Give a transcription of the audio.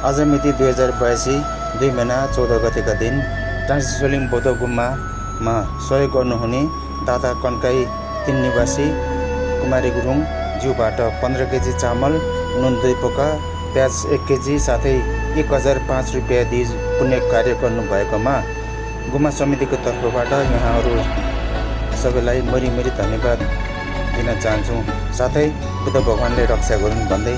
आज मिति 2082 2 महिना 14 गतेका दिन ट्रान्ससोलिङ बौद्ध गुम्बामा सहयोग गर्नुहुने दाता कन्काई 3 निवासी कुमारी गुरुङ ज्यूबाट 15 केजी चामल, नुन 2 पोका, प्याज 1 केजी साथै 1005 रुपैयाँ दिई पुण्य कार्य गर्नुभएकोमा गुम्बा समितिको तर्फबाट यहाँहरू सबैलाई मरी धन्यवाद दिन चाहन्छु। साथै बुद्ध भगवानले रक्षा गरून् भन्दै